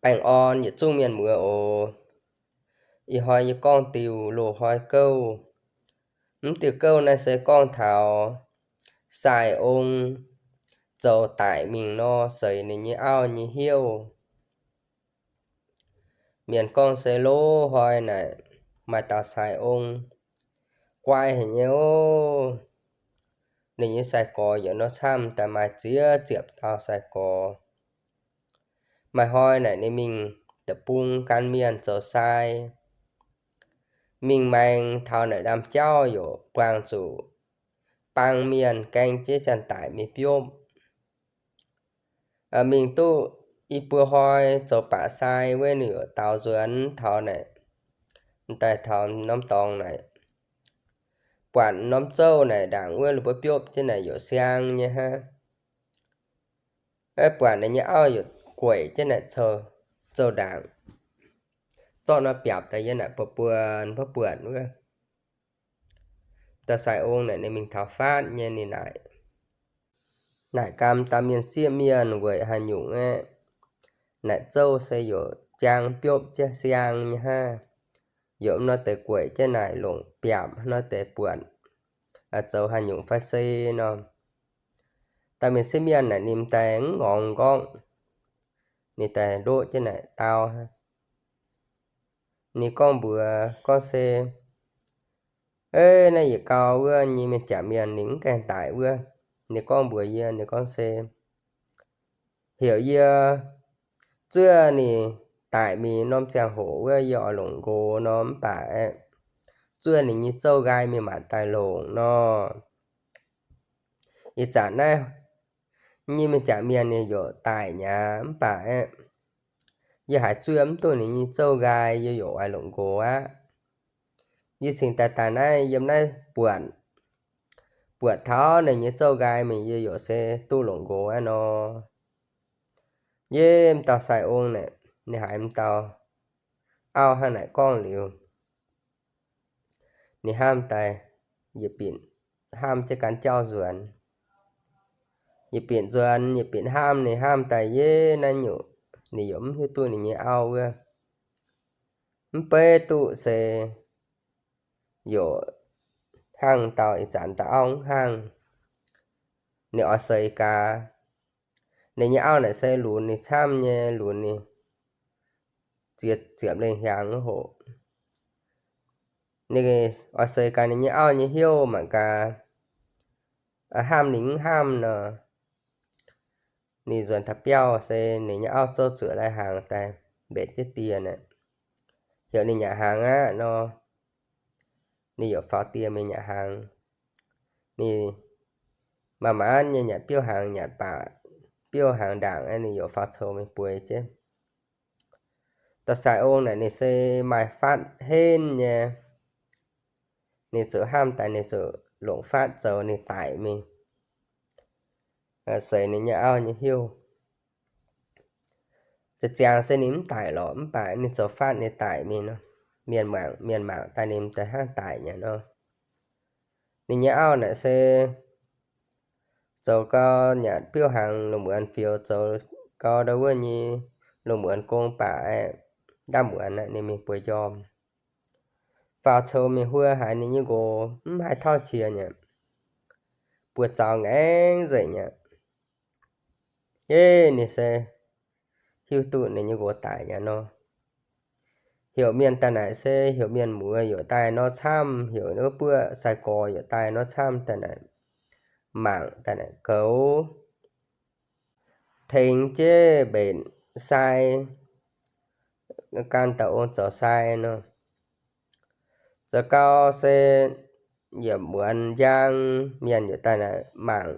Baengh orn yietc zungv mienh muoz oc. Ih hnoi yie gorngv diuh loz-hnoi gouv. Mv diuh gouv naaiv se gorngv taux Sai Ong zoux daic mingh nor seix ninh nyei auv nyei hnyouv. Mienh gorngv se loz-hnoi naaic maaih dauh Sai Ong guai haic nyei oc. Ninh nyei sai-gorx yaac nor camv daaih maaih ziex ziepc dauh sai-gorx. Maaih hnoi naaic ninh mingh deic-bung gan mienh zoux sai, mingh maengx taux naaic ndaamv-jauv yaac buangh zuqc bang mienh gaeng jienv janx-daic mingh biopv. Mingh duqv i buo hnoi zoux baac sai wuov, ninh yaac daaux nzuonx taux naaic, daaih taux norm dorngx naaic, buatc norm zouv naaic ndaangc wuov ninh mbuo biopv jienv naaic yaac siang nyei hnangv. Buatc ninh nyei auv yaac gueic jienv naaic zoux ndaangc, zorqv norm biaapc daaih yiem naaic buonc buonc wuov. Dauh Sai Ong naaic ninh mingh taux faatv nyei ninh naaic, naaic ganh dauh mienh sieqv mienh weic haaix nyungc aeqv, naaic zouv se yaac jang biopv jienv siang nyei hnangv. Yaac mv nor deix gueic jienv naaic longc biaapc nor deix buonc, zoux haaix nyungc fai se nor. Dauh mienh sieqv mienh naaic ninh daaih mv ngorc nqorngv, ninh daaih ndoqv jienv naaic dau. Ninh gorngv mbuox gorngv se, Ov, naaiv yietc gau wuov nyei mienh jaax mienh ninh mv gaengh daic wuov. Ninh gorngv mbuox yie, ninh gorngv se, Heuc yie zuov ninh daic mingh norm ziangh hoc wuov yie oix longc nqox nor mv baac aeqv, zuov ninh nyei zouv nqaai mingh maanc daaih longc nor. Ih zanc naaiv nyei mienh jaax mienh ninh yaac daic nyei mv baac aeqv, yie haiz zuov mv duqv ninh nyei zouv nqaai, yie yaac oix longc nqox aqv. Yie cingx daaih daaih naaiv yiem naaiv buatc, buatc taux ninh nyei zouv nqaai mingh, yie yaac se duqv longc nqox aqv nor. Yie m'dauh Sai Ong naaic, ninh haiz m'dauh auv hnangv naaic gorngv liuz, ninh hnamv daaih, yietc binc hnamv jienv gan jauv nzuonx. Yietc binc nzuonx, yietc binc hnamv, ninh hnamv daaih yie naaiv nyungc, ninh yaac mv hiuv duqv ninh nyei auv wuov. Mv beiv duqv se yaac hnangv dauh ih zanc dauh auv hnangv. Ninh oix seix gaax. Ninh nyei auv naaic se lunx ninh camv nyei, lunx ninh ziex ziepc lengh hnyangx hoc. Ninh oix seix gaax ninh nyei auv nyei hnyouv mangc gaax, hnamv ninh mv hnamv nor. Ninh nzuonx taux biauv se ninh nyei auv zouv zuoqc lai hnaangx daaih mbenc jienv dieh naaic, heuc ninh nyanc hnaangx aqv nor. Ninh yaac faaux dieh mingh nyanc hnaangx. Ninh manc-manc nyei nyanc biouv hnaangx, nyanc baac biouv hnaangx ndaangc, ninh yaac faaux coux mingh bueix jienv. Dauh Sai Ong naaic ninh se maaih fatv henv nyei. Ninh zuqc hnamv daaih ninh zuqc longc fatv zoux ninh daic mingh, seix ninh nyei auv nyei hnyouv. Ziangh-ziangh se ninh mv daic lorqc, mv baac ninh zoux fatv ninh daic mingh nor, mienh mangc, mienh mangc daaih ninh m'daaih hnangv daic nyei nor. Ninh nyei auv naaic se zoux gau nyanc biouv hnaangx lungh muonz fioux, zoux gau ndau wuov nyei lungh muonz gong baac aeqv, ndaamv muonz naaic ninh mingh bueix njormh. Faaux coux mingh huo haiz ninh nyei nqox mv haih tauv qiex nyei, buoz-zaux ngaengv nzengc nyei. Yie ninh se hiuv duqv ninh nyei nqox daic nyei nor. Heuc mienh daaih naaic se heuc mienh muoz yaac daaih nor camv, heuc wuov buoqv sai-gorx yaac daaih nor camv daaih naaic, mangc daaih naaic goux, tengx jienv mbenc sai, gan dauh ong zoux sai nor. Zoux gau se yietc muonz njang mienh yaac daaih naaic mangc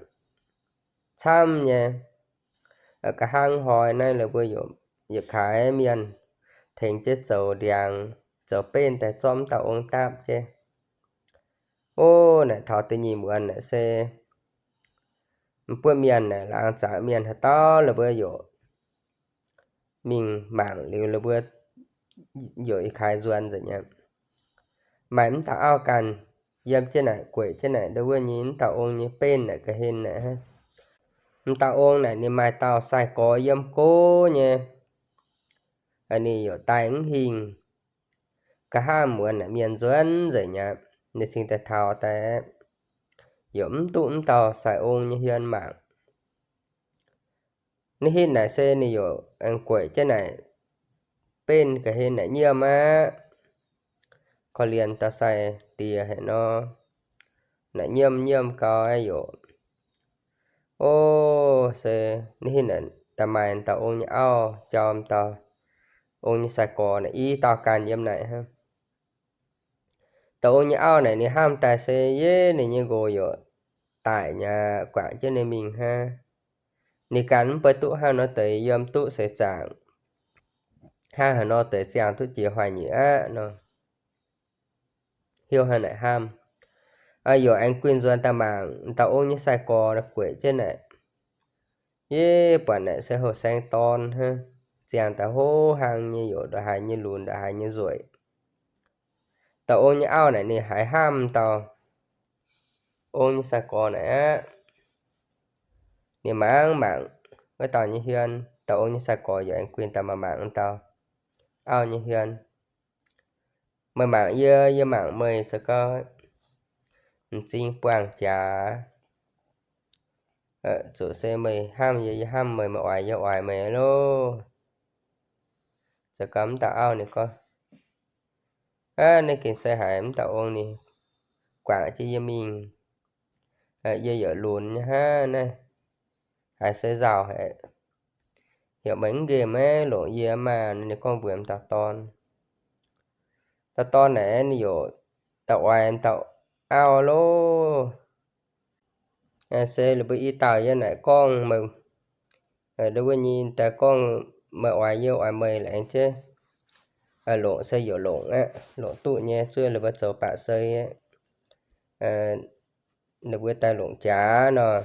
camv nyei. Ga'hnangv hnoi naaiv la'buo yietc kaaix mienh tengx jienv zoux ndiangx, zoux benv daaih zorqv m'dauh ong dapv jienv. Ov, naaic taux da'nyeic muonz naaic se m'buoqv mienh naaic, laangz zangc mienh haaix dauh la'buo yaac mingh mangc liuz la'buo yaac ih kaaix nzuonx nzengc nyei. Maaih m'dauh auv ganh yiem jienv naaic, gueic jienv naaic ndau wuov nyei m'dauh ong nyei benv naaic ga'hlen naaic. M'dauh ong naaic ninh maaih dauh sai-gorx yiem go nyei. ninh youc daaih mv hingh, nqa'haav muonz naaic mienh nzuonx nzengc aqv. Ninh cingx daaih taux daaih, youc mv duqv mv dauh sai-ong nyei hmien mangc. Naaiv hitv naaic se ninh youc aengx gueic jienv naaic, benv ga'hlen naaic nyiemv aqv. Korv-lienh dauh sai diex haic nor, naaic nyiemv nyiemv gau aqv youc. O, se naaiv hitv naaic daaih maaih dauh ong nyei auv jauv dauh ong nyei sai-gorx naaic i dauh ganh yiem naaic hnangv. Dauh ong nyei auv naaic ninh hnamv daaih se yie ninh nyei nqox youc daic nyei, guangc jienv ninh mingh hnangv. Ninh ganh mv bei duqv hnangv nor deix yiem duqv seix zaangc, hnangv haaix nor deix ziangh duqv jiex huaax nyutc aqv nor. Hiuv hnangv naaic hnamv, youc aengx guinh nzuonx daaih mangc dauh ong nyei sai-gorx gueic jienv naaic, yie buatc naaic se houh saeng dorn hnangv, ziangh daaih hov hlaang nyei, youc ndongc haaix nyei lunx ndongc haaix nyei nzueic. Dauh ong nyei auv naaic ninh haiz hnamv dauh ong nyei sai-gorx naaic aqv. Ninh mangc mangc wuov dauh nyei hmien, dauh ong nyei sai-gorx youc aengx guinh daaih mangc mangc dauh auv nyei hmien. Meih mangc yie, yie mangc meih, zoux gau m'zing buangh jaax. Zuqc se meih hnamv yie, yie hnamv meih, meih oix yie, oix meih loh. Zoux gau mv dauh auv ninh gorngv, aav, naaiv gengh se haiz mv dauh ong ninh guangc jienv yie mingh, yie youc lunx nyei hnangv naaiv. Haiz se nzauh haic. Heuc meih mv nqemh maiv longc yie maah, ninh gorngv mbuox m'dauh dorn. Dauh dorn naaic ninh youc daaih oix m'dauh auv loh. Se ninh mbuo i dauh yie naaic gorngv meih, ninh mbuo nyei daaih gorngv meih oix yie, oix meih laengz jienv longc se youc longc aqv, longc duqv nyei, zuov ninh mbuo zoux baac se ninh mbuo daaih longc jaax nor.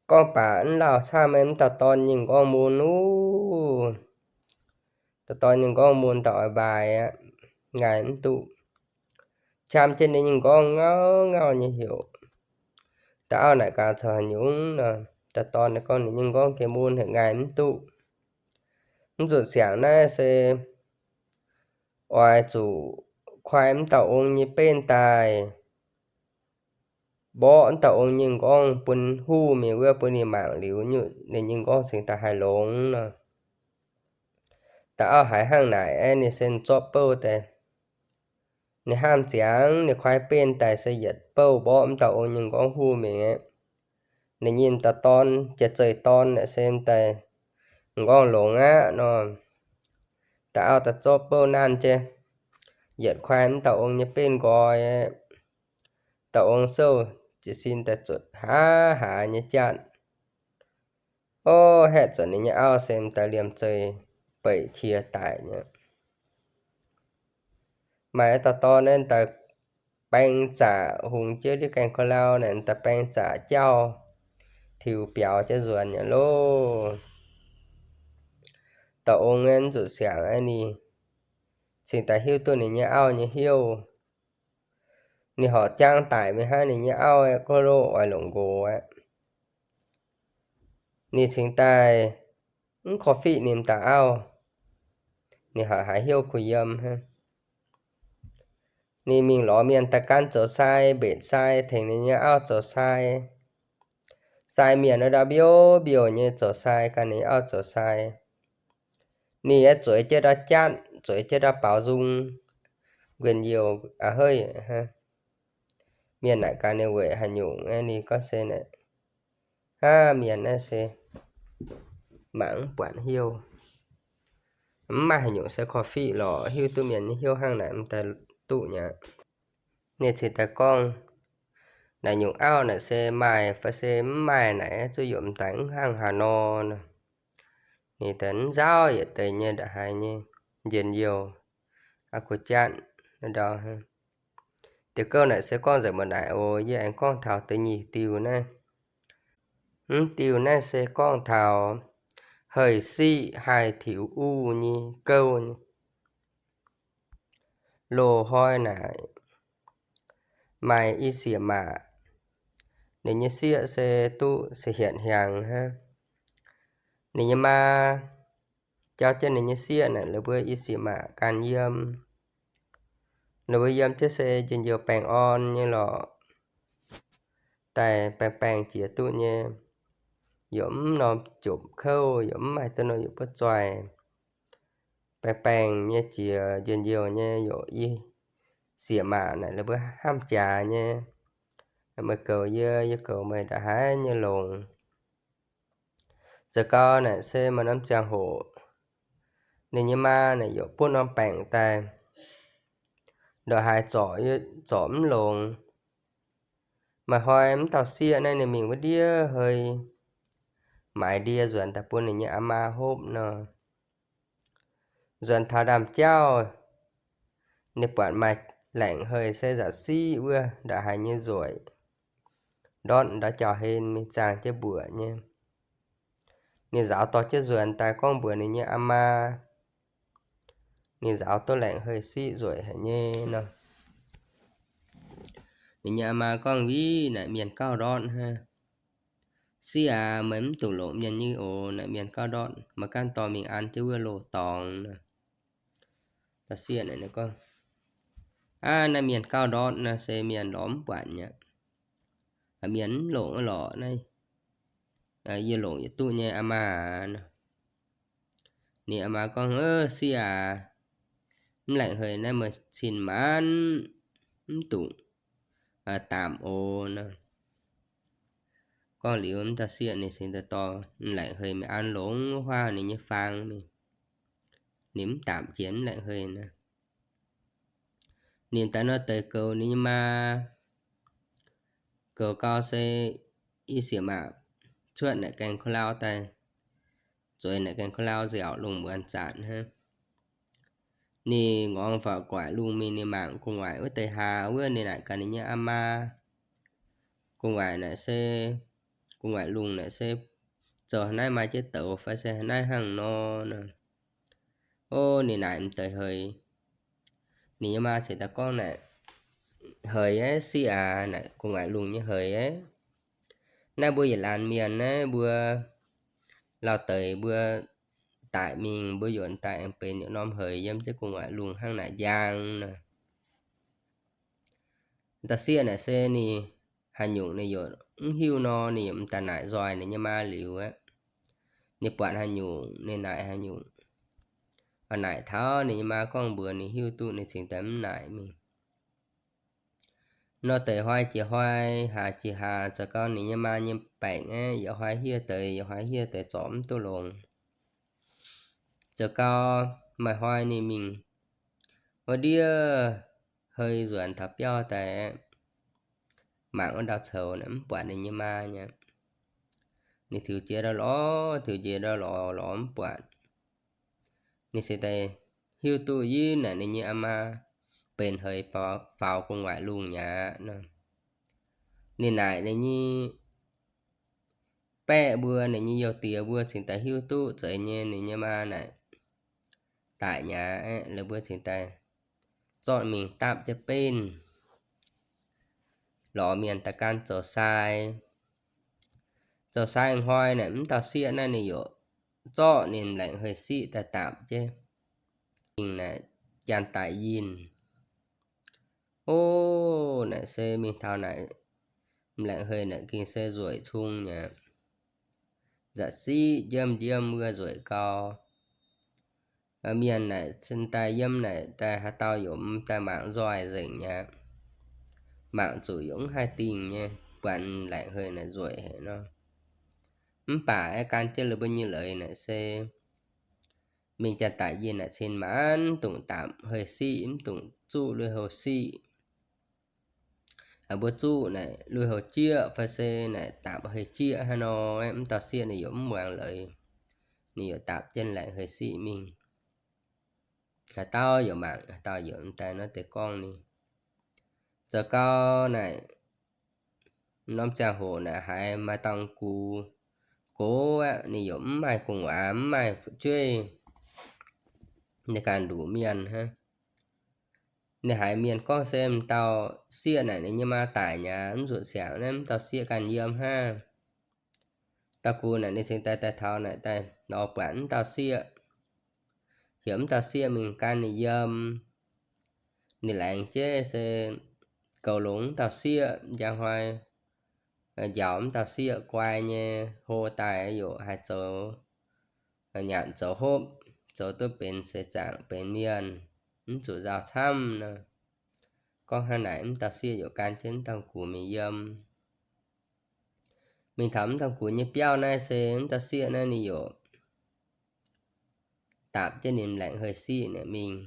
Gorngv baac mv lauh camv, mv dauh dorn nyei m'nqorngv mun nuv. Dauh dorn nyei m'nqorngv mun dauh oix mbaaix aqv, ngaih mv duqv. Qam jienv ninh nyei m'nqorngv ngauv ngauh nyei heuc. Dauh auv naaic gaax caux haaix nyungc nor, dauh dorn gorngv ninh nyei m'nqorngv gengh mun haic, ngaih mv duqv. Mv zuqc siangx naaiv se oix zuqc kuaai mv dauh ong nyei benv daaih mborqv mv dauh ong nyei m'nqorngv bun huv mingh wuov, bun ninh mangc liuz nyutc ninh nyei m'nqorngv cingx daaih haih longx nor. Dauh auv haiz hnangv naaic aeqv, ninh se zorqv bouv daaih. Ninh hnamv ziangx ninh kuaai benv daaih se yietc bouv mborqv mv dauh ong nyei m'nqorngv huv mingh aqv. Ninh nyei m'dauh dorn, jiex zeih dorn naaic se m'daaih m'nqorngv longx aqv nor. Dauh auv daaih zorqv bouv nanv jienv, yietc kuaai mv dauh ong nyei benv nqoi aqv. Dauh ong souv jiez sin daaih zuotc haav haaix nyei jatv. O, haeqv zuotc ninh nyei auv se m'daaih liemh zeih beic qiex daic nyei. Maaih dauh dorn naaiv m'daaih baeng zaqc hungx jienv diuv gaengh ga'lau naaic, m'daaih baeng zaqc jauv tiux biaux jienv nzuonx nyei loh. Dauh ong aeqv, mv zuqc siangx aeqv, ninh cingx daaih hiuv duqv ninh nyei auv nyei hnyouv. Ninh horpc jangv daic mingh hnangv, ninh nyei auv aeqv, gouv loh oix longc nqox aqv. Ninh cingx daaih mv korv-fiqv ninh m'dauh auv. Ninh horpc haiz hnyouv kuh yiem hnangv. Ninh mingh lorz mienh daaih gan zoux sai, mbenc sai, tengx ninh nyei auv zoux sai. Sai mienh ndau mbiouv mbiouh nyei zoux sai, gan ninh nyei auv zoux sai. Ninh aeqv, zueiz jienv ndau jatv, zueiz jienv ndau baaux nzung, nquenh youh a'heiv. Mienh naaic gaax ninh weic haaix nyungc aeqv, ninh gorngv se naaic, aav, mienh naaiv se mangc mv buatc hnyouv. Mv maaih haaix nyungc se korv-fiqv lorqc, hiuv duqv mienh nyei hnyouv hnangv naaic, m'daaih duqv nyei. Ninh cingx daaih gorngv, naaic nyungc auv naaic se maaih fai se mv maaih naaic, zuqc yaac m'daaih mv hnangv haaix nor nor. Ninh daaih mv nzauh yietc deix nyei ndongc haaix nyei njien-youh, a'kuv jatv ndau. Diuh gouv naaic se gorngv nzengc mbuo naaic oc. Yie aengx gorngv taux da'nyeic diuh naaiv. Mv diuh naaiv se gorngv taux haic siqv haih tiux uv nyei gouv nyei. Loz-hnoi naaic maaih i sieqv maac, ninh nyei sieqv se duqv se hietc hnyangx hnangv. Ninh nyei maa jauv jienv ninh nyei sieqv naaic, la'buo i sieqv maac ganh yiem. La'buo yiem jienv se njien-youh baengh orn nyei lorqc. Daaih baengh baengh jiex duqv nyei, yaac mv norm jopc kouv, yaac mv maaih duqv norm yaac buov zoih. Baengh baengh nyei jiex njien-youh nyei, yaac i sieqv maac naaic la'buo hnamv jaax nyei. Meih goux yie, yie goux meih ndongc haaix nyei longx. Zoux gau naaic se maaih norm ziangh hoc ninh nyei maa naaic yaac buov norm baengc daaih, ndongc haaix zorc, zorc mv longx. Maaih hnoi mv dauh sieqv naaiv ninh mingh wuov ndiev hei, maaiz ndie nzuonx daaih bun ninh nyei aa maa hopv nor. Nzuonx taux ndaamv-jauv, ninh buatc maaih laengc hei se nza'siqv wuov ndongc haaix nyei nzueic, ndortv ndau jauv-hlen mingh zaangh jienv mbuoqc nyei. Ninh nzaaux dorh jienv nzuonx daaih gorngv mbuox ninh nyei aa maa, ninh nzaaux duqv laengc hei siqv nzueic haic nyei nor. Ninh nyei aa maa gorngv, Ih, naaic mienh gauh ndortv hnangv. Sieqv aac, meih mv dungx longc mienh nyei oc. Naaic mienh gauh ndortv, meih ganh dorh mingh an jienv wuov loz-dorngx nor. Dauh sieqv naaic gorngv, Aav, naaiv mienh gauh ndortv nor se mienh lorz mv buatc nyei. Mienh mv longc lorqc naaiv. Yie longc yietc duqv nyei, aa maa aac nor. Ninh aa maa gorngv, Sieqv aac, mv laengc hei naaiv meih cin maanc mv dungx daapc oc nor. Gorngv liuz, mv dauh sieqv ninh cingx daaih dorh laengc hei mingh an longx wuov huaav ninh nyei faang mingh. Ninh mv daapc jiex mv laengc hei naaiv. Ninh daaih nor deix goux ninh nyei maa, goux gau se i sieqv maac cuotv naaic gaengh kuv lauh daaih, zueiz naaic gaengh kuv lauh nziaauc lungh muonz zanc hnangv. Ninh ngorngx faaux gu'nguaaic lungh mingh, ninh mangc gu'nguaaic wuov deix hlaax wuov, ninh naaic gaax ninh nyei aa maa, gu'nguaaic naaic se, gu'nguaaic lungh naaic se zoux haaix naaiv maaih jienv douz fai se haaix naaiv hnangv nor nor. Ov, ninh naaic m'deix heix. Ninh nyei maa cingx daaih gorngv naaic, Heix aqv, sieqv aac, naaic gu'nguaaic lungh nyei heix aqv. Naaiv mbuo yietc laanh mienh naaiv mbuo lauh deix mbuo daic mingh, mbuo yaac daaih aengx benx yietc norm heix yiem jienv gu'nguaaic lungh hnangv naaic njang nor. Dauh sieqv naaic se ninh haaix nyungc ninh yaac mv hiuv nor, ninh yaac m'daaih naaic nzoih ninh nyei maa liuz aqv. Ninh buatc haaix nyungc ninh naaic haaix nyungc. Oix naaic taux ninh nyei maa gorngv mbuox ninh hiuv duqv, ninh cingx daaih mv naaic mingh. Nor deix hnoi jiex hnoi, hlaax jiex hlaax, zoux gau ninh nyei maa nyei baengc aeqv, yaac hnoi hiev deix, yaac hnoi hiev deix zorc mv duqv longx. Zoux gau maaih hnoi ninh mingh wuov ndiev hei nzuonx taux biauv daaih, mangc wuov ndau coux naaic mv buatc ninh nyei maa nyei. Ninh tiux jiex ndau lorz, tiux jiex ndau lorz, lorz mv buatc. Ninh se daaih hiuv duqv yie naaic ninh nyei aa maa benx heix faaux gu'nguaaic lungh nyei aqv nor. Ninh naaic ninh nyei baeqv mbuo, ninh nyei youh diex mbuo cingx daaih hiuv duqv zeiz nyei ninh nyei maa naaic daic nyei aqv. Laaix mbuo cingx daaih zorqv mingh dapv jienv benv, lorz mienh daaih gan zoux sai. Zoux sai hnoi naaic mv dauh sieqv naaiv ninh yaac zorqv ninh m'laengc hei siqv daaih dapc jienv, mingh naaic janx-daic yinh. Ov, naaic se mingh taux naaic m'laengc hei naaic gengh se nzueic cung nyei aqv. Nza'siqv njiemv njiemv wuov nzueic gau. Mienh naaic cingx daaih yiem naaic daaih haaix dauh yaac m'daaih mangc nzoih nzengc nyei aqv. Mangc zuqc yaac mv haih dingh nyei, buatc m'laengc hei naaic nzueic haic nor. Mv baac aeqv, gan jienv laaix mbuo nyei leiz naaic se mingh janx-daic yinh naaic cin maanc mv dungx dapc hei siqv, mv dungx zuqv lui-houx siqv. Mbuo zuqv naaic lui-houx jieqv fai se naaic dapc hei jieqv hnangv nor, mv dauh sieqv ninh yaac mv muangx leiz, ninh yaac dapc jienv laengc hei siqv mingh. Haaix dauh yaac mangc, haaix dauh yaac m'daaih nor deix gorngv ninh. Zoux gau naaic, norm ziangh hoc naaic haiz maaih dauh gux gox aqv, ninh yaac mv maaih gu'nguaaz, mv maaih fu'jueiv, ninh ganh nduqc mienh hnangv. Ninh haiz mienh gorngv se m'dauh sieqv naaic ninh nyei maa daic nyei aqv, mv zuqc siangx naaiv, mv dauh sieqv ganh yiem hnangv. Dauh gux naaic ninh cingx daaih daaih taux naaic daaih lorz buatc mv dauh sieqv. Heuc mv dauh sieqv mingh gan ninh yiem. Ninh laengz jienv se goux longx mv dauh sieqv, njang hnoi njaaux mv dauh sieqv guai nyei, hlo daaih yaac haih zoux nyanc zoux hopv, zoux duqv benx seix zaangc benx mienh, mv zuqc nzauh camv nor. Gorngv hnangv naaic mv dauh sieqv yaac gan jienv mv dorngx gux mingh yiem. Mingh taux mv dorngx gux nyei biauv naaiv se mv dauh sieqv naaiv ninh yaac daapc jienv ninh laengz hei siqv naaic mingh.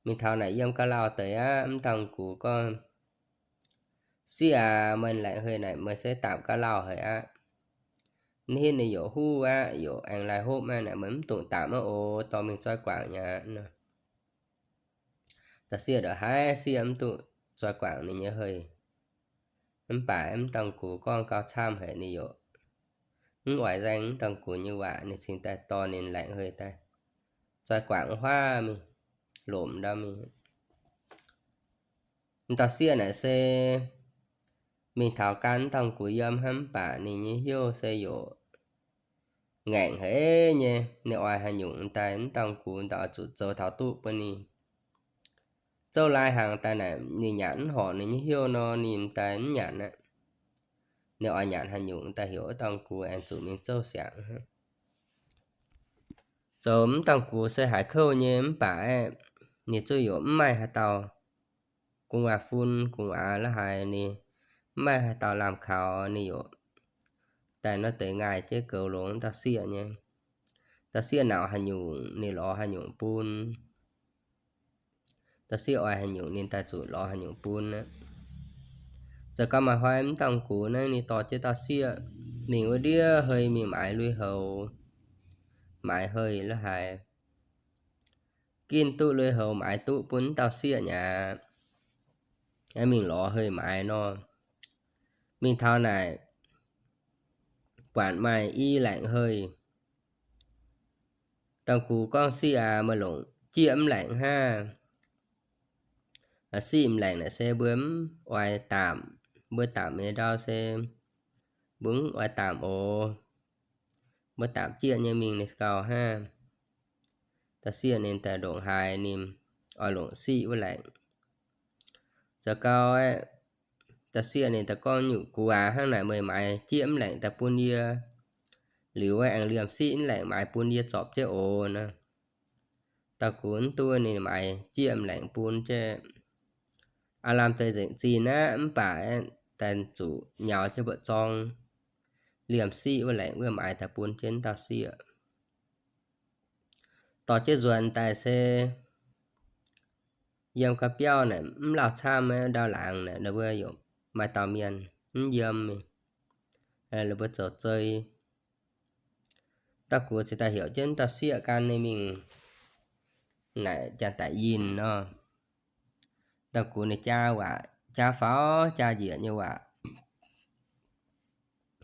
Mingh taux naaic yiem ga'lauh deix aqv, mv dorngx gux gorngv, Sieqv aac, meih laengz hei naaic meih se daapc ga'lauh haic aqv. Naaiv hitv ninh yaac huv aqv, yaac aengx lai hopv aqv, naaic meih mv dungx daapc aqv oc, dorh mingh zoi guangc aqv nor. Dauh sieqv ndongc haaix sieqv mv dungx zoi guangc ninh nyei hei. Mv baac mv dorngx gux gorngv gauh camv haic, ninh yaac mv oix nzaeng mv dorngx gux nyei waac, ninh cingx daaih dorh ninh laengz hei daaih zoi guangc wuov huaav mingh, lomc ndau mingh. Mv dauh sieqv naaic se mingh taux gan mv dorngx gux yiem hnangv, mv baac ninh nyei hnyouv se yaac ngaengc haic nyei. Ninh oix haaix nyungc daaih mv dorngx gux ndau oix zuqc zoux taux duqv bun ninh. Zouv lai hnaangx daaih naaic ninh nyanc mv horpc ninh nyei hnyouv nor, ninh daaih mv nyanc aqv. Ninh oix nyanc haaix nyungc daaih heuc mv dorngx gux aengx zuqc mingh zouv siangx. Zoux mv dorngx gux se haiz kouv nyei mv baac aeqv, ninh zuqv yaac mv maaih haaix dauh gu'nguaaz fun gu'nguaaz la'haaix, ninh mv maaih haaix dauh lamh kaux, ninh yaac daaih nor deix ngaih jienv goux longx dauh sieqv nyei. Dauh sieqv nauz haaix nyungc ninh lorz haaix nyungc bun. Dauh sieqv oix haaix nyungc ninh daaih zuqc lorz haaix nyungc bun aqv. Zoux gau maaih hnoi mv dorngx gux naaiv ninh dorh jienv dauh sieqv mingh wuov ndiev hei mingh maaiz lui-houx, maaiz hei la'haaix. Ginv duqv lui-houx maaiz duqv bun mv dauh sieqv nyei aqv. Aeqv, mingh lorz hei maaiz nor. Mingh taux naaic buatc maaih i laengc hei. Dorngx gux gorngv, Sieqv aac, meih longc jieqv mv laengc hnangv. Siqv mv laengc naaic se mbuo mv oix daapc, mbuo daapc mienh ndau se mbuo mv oix daapc oc. Mbuo daapc jieqv nyei mingh ninh gauh hnangv. Dauh sieqv ninh daaih ndongc haaix ninh oix longc siqv wuov laengc. Zoux gau aeqv, dauh sieqv ninh daaih gorngv, Nyungc gux aac, hnangv naaic meih maaiz jieqv mv laengc daaih bun yie, liuz aengx liemh siqv mv laengc maaiz bun yie zorpc jienv oc nor. Dauh gux mv duqv ninh maaiz jieqv mv laengc bun jienv. Aav lamh deix nzengc zinh aqv, mv baac daaih zuqc nyaux jienv mbu'zorng, liemh siqv wuov laengc wuov maaiz daaih bun jienv dauh sieqv. Dorh jienv nzuonx daaih se yiem ga'biauv naaic mv lauh camv, ndau laangz naaic ninh mbuo yaac maaih dauh mienh mv yiem, ninh mbuo zoux zei. Dauh gux cingx daaih heuc jienv dauh sieqv gan ninh mingh naaic janx-daic yinh nor. Dauh gux ninh jaa waac, jaa faaux jaa njiec nyei waac,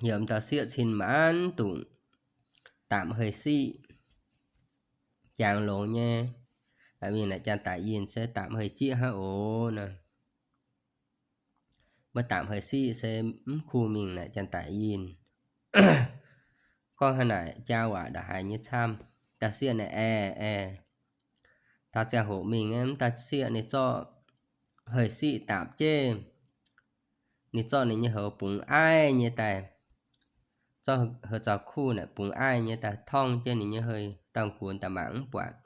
heuc dauh sieqv cin maanc dungc daapc hei siqv, jangx longx nyei. Mingh naaic janx-daic yinh se daapc hei jieqv hnangv oc nor. Mbuo daapc hei siqv se mv kuh mingh naaic janx-daic yinh. Gorngv hnangv naaic jaa waac ndongc haaix nyei camv. Dauh sieqv naaic aengx, aengx taux ziangh hoc mingh, mv dauh sieqv ninh zorqv hei siqv daapc jienv, ninh zorqv ninh nyei houx bungx aiv nyei daaih, zorqv hei zaux kuv naaic bungx aiv nyei daaih torngv jienv ninh nyei hei, dauh gux daaih mangc mv buatc.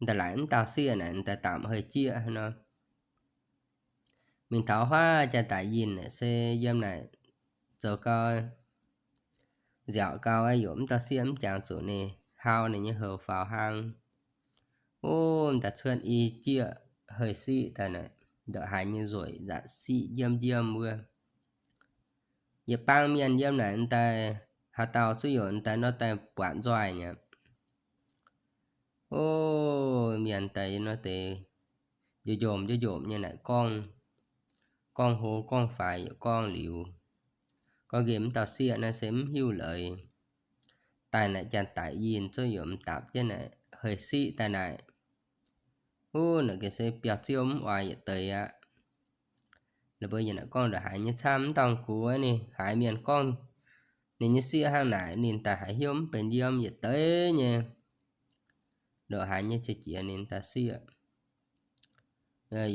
Daaih laaic mv dauh sieqv naaic daaih daapc hei jieqv hnangv nor. Mingh taux huaav janx-daic yinh naaic se yiem naaic zoux gau, nziaauc gau, yaac mv dauh sieqv mv jangx zuqc ninh hau ninh nyei houx faaux hlaang. Ov, daaih cuotv i jieqv hei siqv daaih naaic, ndongc haaix nyei nzueic nzatc siqv njiemv njiemv wuov. Yietc bang mienh yiem naaic daaih, haaix dauh zuqv yaac daaih nor daaih buatc nzoih nyei. Ov, mienh daaih nor deix njomc njomc nyei naaic gorngv, gorngv hlo gorngv faix yaac gorngv liuz. Gorngv nqemh mv dauh sieqv naaiv se mv hiuv leiz. Daaih naaic janx-daic yinh zuqv yaac mv daapc jienv naaic hei siqv daaih naaic. Ov, naaic gengh se biauv-ziouv mv oix yietc deix aqv. Ninh mbuo yaac naaic gorngv ndongc haaix nyei camv, mv dauh gux ninh haiz mienh gorngv ninh nyei sieqv hnangv naaic, ninh daaih haiz hnyouv mv benx yiem yietc deix nyei. ndongc haaix nyei qiex jiez ninh daaih sieqv.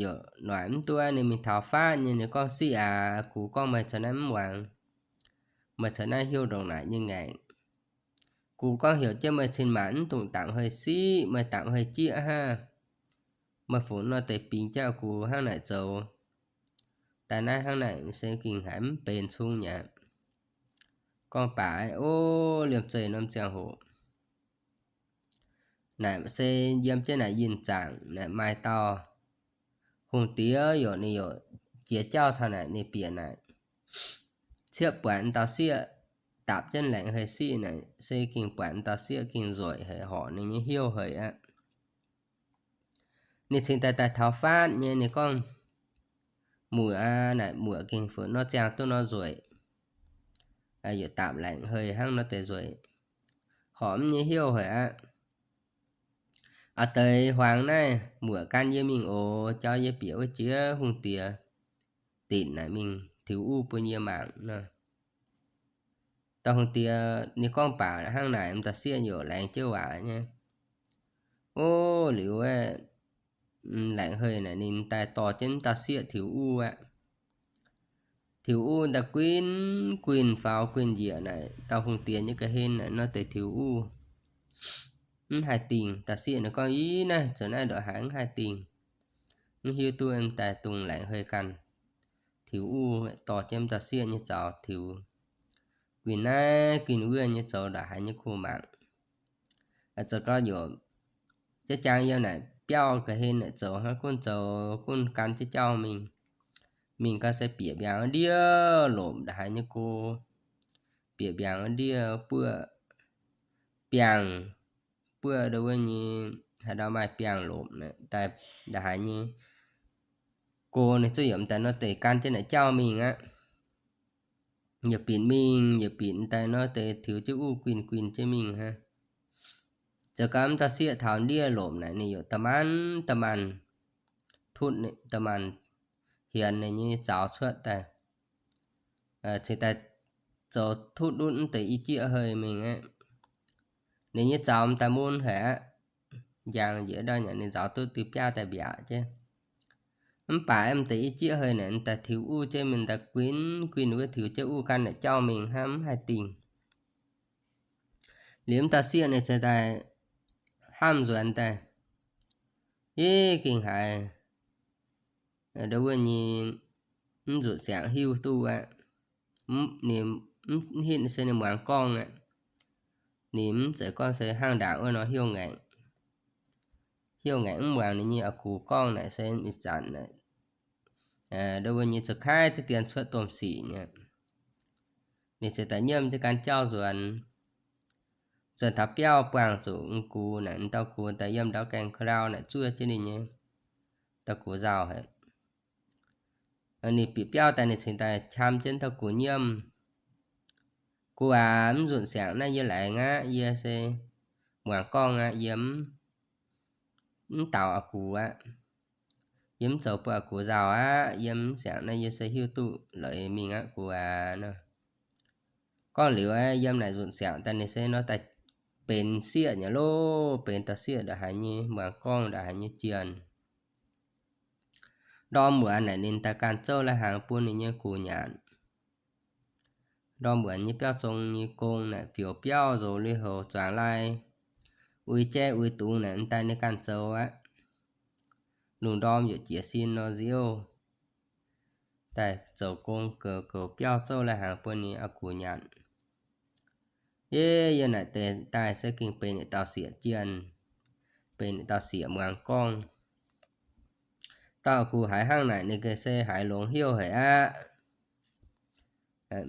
Yaac noic mv duqv ninh mingh taux faatv nyei, ninh gorngv, Siqv aac, gux gorngv meih caux naaiv mv muangx, meih caux naaiv heuc ndongc naaic nyei ngaengc. Gux gorngv heuc jienv meih cin-maanc mv dungx dangc hei siqv, meih dangc hei jieqv hnangv. Meih fungc nor deix bingx jienv gux hnangv naaic zoux daaih naaiv hnangv naaic se gengh haiz mv benx cung nyei aqv. Gorngv baac o, liemh zeih norm ziangh hoc naaic se yiem jienv naaic yinh zaangc naaic maaih dauh hungh diex yaac ninh yaac jiex jauv taux naaic ninh bieqc naaic, ciepv buatc dauh sieqv dapc jienv laengz hei siqv naaic se gengh buatc dauh sieqv gengh nzueic haic, horc ninh nyei heuc haic aqv. Ninh cingx daaih daaih taux faatv nyei, ninh gorngv, Muoc aac, naaic muoc gengh fungc nor ziangh duqv nor nzueic, yaac dapc laengz hei hnangv nor deix nzueic, horc mv nyei heuc haic aqv. A'deix huaang naaiv muoc gan yie mingh oc, jauv yie bieqc wuov jiex hungh diex dinc naaic mingh tiux uv bun yie mangc nor. Dauh hungh diex ninh gorngv baac hnangv naaic, m'dauh sieqv yaac laengz jienv waac nyei. O, liuz laengz hei naaic ninh daaih dorh jienv m'dauh sieqv tiux uv aqv. Tiux uv daaih guinh guinh faaux guinh njiec naaic dauh hungh diex nyei ga'hlen naaic nor deix tiux uv mv haih dingh. Dauh sieqv ninh gorngv, Ih, naaiv zoux naaiv ndongc haaix mv haih dingh. Mv hiuv duqv daaih dungx laengz hei ganh tiux uv, dorh jienv m'dauh sieqv nyei zaux tiux. Guinh naaiv guinh wuov nyei zoux ndongc haaix nyei kuh mangc. Zoux gau yaac jiex jaang yiem naaic biauv ga'hlen naaic zoux hnangv, gunv zoux gunv gan jienv jauv mingh. Mingh gau se bieqc mbiaangc ndiev lomc ndongc haaix nyei go, bieqc mbiaangc ndiev buoqv biangh, buoqv ndo wuov nyei, haaix ndau maaih biangh lomc naaic daaih ndongc haaix nyei go, ninh zuqc yiem daaih nor deix gan jienv naaic jauv mingh aqv. Yietc binc mingh yietc binc daaih nor deix tiux jienv uv guinh guinh jienv mingh hnangv. Zoux gau m'dauh sieqv taux ndiev lomc naaic ninh yaac da'maanc da'maanc tutv, da'maanc hienx ninh nyei zaux cuotv daaih, cingx daaih zoux tutv ndutv mv deix i jieqv hei mingh aqv. Ninh nyei zaux m'daaih mun haic aqv. Njang njiec ndau nyanc ninh nzauz duqv diuh biaav daaih mbiaauc jienv. Mv baac m'deix i jieqv hei naaic daaih tiux uv jienv mingh daaih guinh guinh wuov tiux jienv uv gan naaic jauv mingh hnangv mv haih dingh. Liuz m'dauh sieqv ninh cingx daaih hnamv nzuonx daaih, Ih, gengh haiz ndo wuov nyei mv nzunc siangx hiuv duqv aqv. Ninh mv hitv se ninh muangx gorngv aqv. Ninh mv zeiz gorngv se hnangv ndaangc wuov nor heuc ngaengc, heuc ngaengc mv muangx ninh nyei a'gux gorngv naaic se ih zanc naaic ndo wuov nyei zoux kaiv deix dien cuotv domh sic nyei. Ninh cingx daaih nyiemv jienv gan jauv nzuonx, nzuonx taux biauv buangh zuqc m'gux naaic, m'dauh gux daaih yiem ndau gaengh ka'ndau naaic zuov jienv ninh nyei, dauh gux nzauh haic. Ninh bieqc biauv daaih ninh cingx daaih qam jienv dauh gux nyiemv, Gux aac, mv nzunc siangx naaiv yie laengz aqv. Yie se muangx gorngv aqv. Yie mv daux a'gux aqv. Yie mv zoux bun a'gux nzauh aqv. Yie mv siangx naaiv yie se hiuv duqv leiz mingh aqv gux aac nor. Gorngv liuz aeqv, yiem naaic nzunc siangx daaih ninh se nor daaih benx sieqv nyei loh, benx dauh sieqv ndongc haaix nyei muangx gorngv ndongc haaix nyei jienh. Ndorm muonz naaic ninh daaih ganh zouv lai-hnaangx bun ninh nyei gux nyanc. Ndorm muonz nyei biauv zong nyei gong naaic fioux biauv nzox lui-houx zuangx lai, uix jai uix dungz naaic m'daaih ninh ganh zoux aqv. Lungh ndorm yietc jiex sin nor nziouv daaih zoux gong goux goux biauv zouv lai-hnaangx bun ninh a'gux nyanc. Yie, yie naaic deix daaih se gengh benx yietc dauh sieqv jienh, benx yietc dauh sieqv muangx gorngv. Dauh a'gux haiz hnangv naaic ninh gengh se haiz longx heuc haic aqv.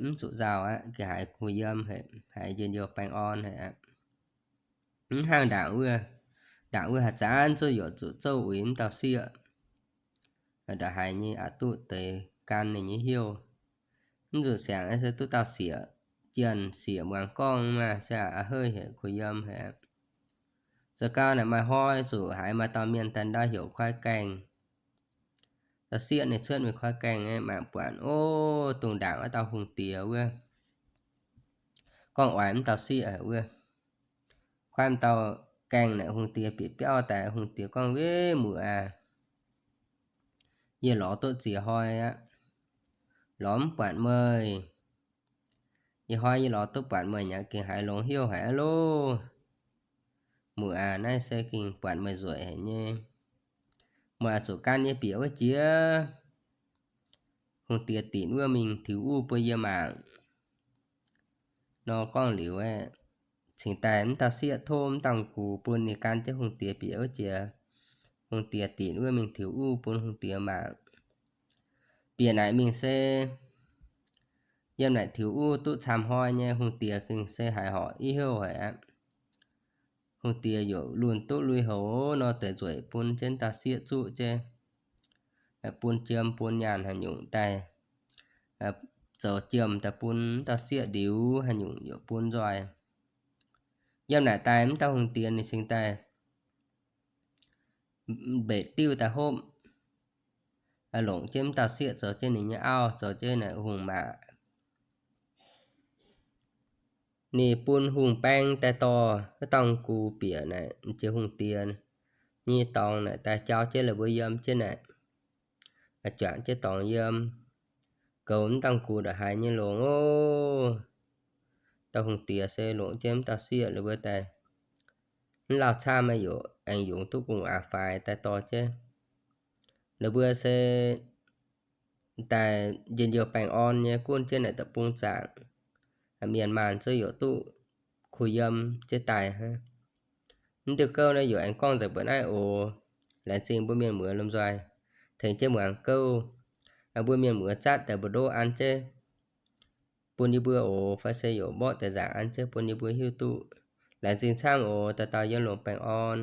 Mv zuqc nzauh aqv, gengh haiz kuh yiem haic, haiz njien-youh baengh orn haic aqv. Mv hnangv ndaangc wuov, ndaangc wuov haaix zanc zuqc youc zuqc zouv uix mv dauh sieqv. Ndongc haaix nyei aqc duqv deix gan ninh nyei heuc. Mv zuqc siangx se duqv dauh sieqv jienh sieqv muangx gorngv maah, se a'heiv haic, kuh yiem haic. Zoux gau naaic maaih hnoi zuqc haiz maaih dauh mienh daaih ndau heuc Koi Gaengh. Dauh sieqv ninh cuotv mingh Koi Gaengh aeqv, mangc buatc, o, dongh ndaangc wuov dauh hungh diex wuov, gorngv oix mv dauh sieqv haic wuov. Kuaaiv m'dauh gaengh naaic hungh diex bieqc biauv daaih, hungh diex gorngv, Weiv muoc aac, yie lorz duqv ziex hnoi aqv, lorz mv buatc meih. Ih hnoi yie lorz duqv buatc meih nyei gengh haiz longx hnyouv haic aqv loh. Muoc aac, naaiv se gengh buatc meih nzueic haic nyei. Meih oix zuqc gan yie bieqc wuov jiex, hungh diex dinc wuov mingh tiux uv bun yie mangc. Nor gorngv liuz aeqv, cingx daaih mv dauh sieqv tov mv dauh gux bun ninh gan jienv hungh diex bieqc wuov jiex, hungh diex dinc wuov mingh tiux uv bun hungh diex mangc. Bieqc naaic mingh se yiem naaic tiux uv duqv camv hnoi nyei, hungh diex gengh se haiz horc i houh haic aqv. Hungh diex youc lunh duqv lui-houx nor deix nzueic bun jienv dauh sieqv zuqv jienv, bun jiem bun nyaanh haaix nyungc daaih, zoux jiem daaih bun dauh sieqv ndiux haaix nyungc youc bun nzoih. Yiem naaic daaih mv dauh hungh diex ninh cingx daaih mbetc diuv daaih hopv, longc jienv mv dauh sieqv zoux jienv ninh nyei auv, zoux jienv naaic hungh maac. Ninh bun hungh baeng daaih dorh wuov dauh gux bieqc naaic jiex hungh diex nyei dorngx naaic daaih jauv jienv la'buo yiem jienv naaic, juangc jienv dorngx yiem, goux mv dauh gux ndongc haaix nyei longx oc. Dauh hungh diex se longc jienv mv dauh sieqv la'buo daaih, mv lauh camv maaih youc aengx yungz duqv gu'nguaaz faix daaih dorh jienv. La'buo se daaih njien-youh baengh orn nyei gunv jienv naaic deic-bung zaangc, mienh maanh zuqc youc duqv kuh yiem jienv daaih hnangv. Mv diuh gouv naaiv youc aengx gorngv nzengc mbuo naaiv oc. Laengz zingh mbuo mienh muoz lomh nzoih tengx jienv muangx gouv. Mbuo mienh muoz zatv daaih mbu'ndongx an jienv bun yie mbuo oc, fai se youc mborqv deix nzaangc an jienv bun yie mbuo hiuv duqv. Laengz zingh camv oc. Dauh dauh yiem longx baengh orn.